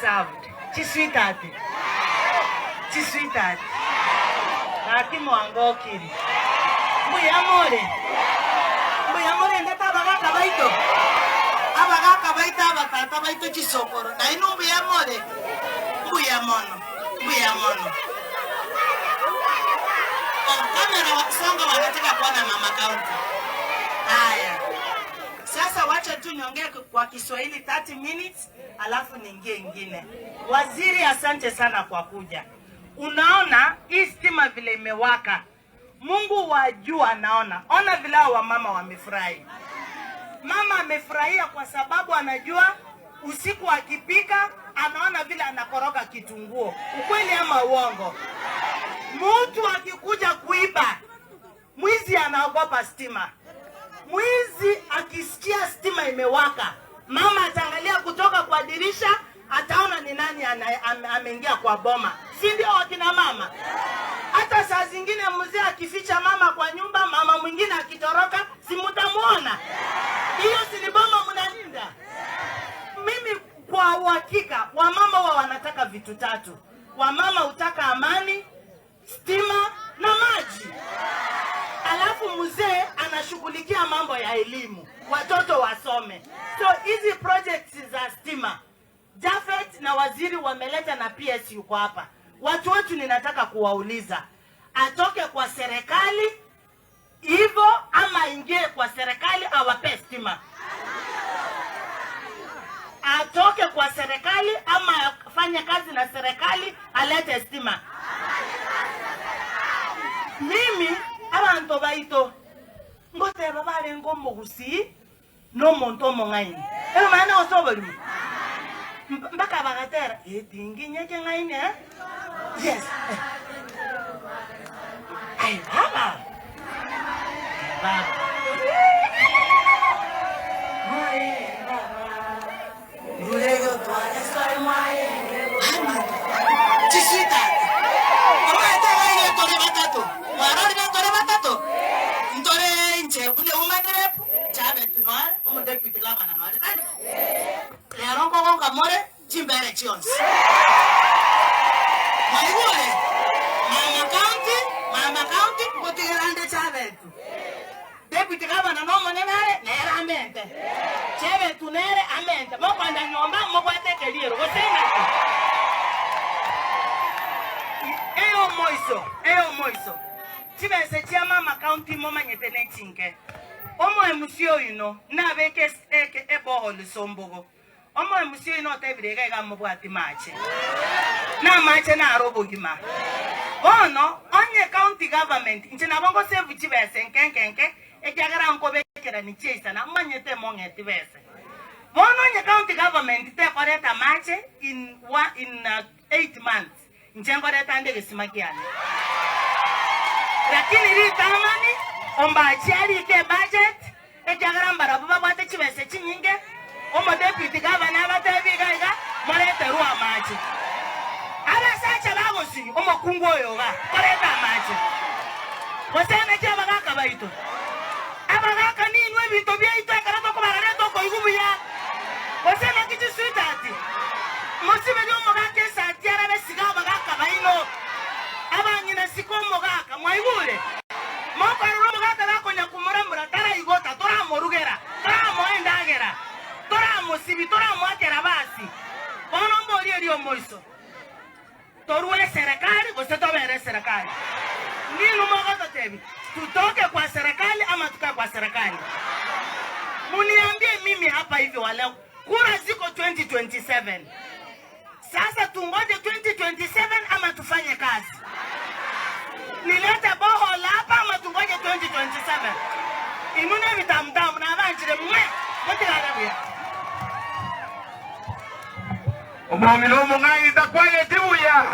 served. Chisweetheart, chisweetheart, gaki mwangokiri. Mbuya more? Mbuya morendete abagaka baito? Abagaka baito, abatata baito, chisokoro, nainwe mbuya more? Mbuya mono, mbuya mono. Oh, camera songa wanataka kuona mama county. Haya. Sasa wacha tu niongee kwa Kiswahili 30 minutes alafu niingie ingine. Waziri, asante sana kwa kuja. Unaona hii stima vile imewaka, Mungu wa juu anaona. Ona vile hao wamama wamefurahi. Mama amefurahia kwa sababu anajua usiku akipika anaona vile anakoroga kitunguo. Ukweli ama uongo? Mtu akikuja kuiba Mwizi anaogopa stima. Mwizi akisikia stima imewaka, mama ataangalia kutoka kwa dirisha, ataona ni nani ameingia kwa boma, si ndio wakina mama? Hata saa zingine mzee akificha mama kwa nyumba, mama mwingine akitoroka, si mtamuona? Hiyo si ni boma mnalinda? Mimi kwa uhakika, wamama huwa wanataka vitu tatu. Wamama hutaka amani, stima na maji. Alafu mzee anashughulikia mambo ya elimu, watoto wasome. So hizi projects za stima Jafet na waziri wameleta na PS yuko hapa. Watu wetu ninataka kuwauliza, atoke kwa serikali hivyo ama aingie kwa serikali awape stima? Atoke kwa serikali ama afanye kazi na serikali alete stima? Mimi abanto baito ngoteba barenge omogusii na omonto omong'aini. Ebimaene gose oborimo? Mpaka bagatera, eh, tinginya ekeng'aini eh? Yes. Eh. Ai baba. Baba. Omanyete iga iga tore batato, mwarorire tore batato, ntore inche buna woman rep, Chabet noare, omodeputy gavana noare tari? Rero nkogonka more chimbere chionsi. Mwaigure? Mama county, mama county, ngotigera nde Chabet. Deputy gavana nomonene are, nere amente. Chebetu nere amente. Mokoenda nyomba mobwate ekeriero, gose inaki? Eyomoiso, eyomoiso. Chibese chia mama county momanyete nechinke. Omoemusi oino nabeke eke ebohole sombogo. Omoemusi oino otebire iga iga mobwati mache. Namache naro obogima. Bono onye county government inche nabo ngosevu chibese nke nke nke ekiagera nkobekerani chiaisana manyete mong'eti bese. Bono onye county government tekoreta amache in in 8 months Inche nkoreta ande egesima kiane. Lakini ritang'ani ombachi arike ebudget, ekiagera mbarabwo babwate chibesa chinyinge, omodeputy gavana abatebi iga iga, moreterwe amache. Abasacha bagosinywa, omokungu oyo iga, koreta amache. Gose naki abagaka baito? Abagaka ninwe ebinto biaito ekero tokobarareta okoigwa buya. Gose naki chisweetheart? Mosiberie omogaka esati arabe siga abagaka baino. Abang'ina sika omogaka, mwaigure? Mokorora omogaka gakonya komoramora taraigota, toramorugera, toramoa endagera, toramosibi, toramoakera basi. Bono mborie erio omoiso. Torue eserekari gose tobere eserekari? Ninwe mogototebia tutoke kwa serikali ama tukae kwa serikali? Muniambie mimi hapa hivi wa leo, kura ziko 2027. Sasa tungoje 2027 ama tufanye kazi? Nilete bohol hapa ama tungoje 2027? Inwe nebitamutamu nabanchire mwe motigare buya. Omong'ina omong'aini takwaneti buya.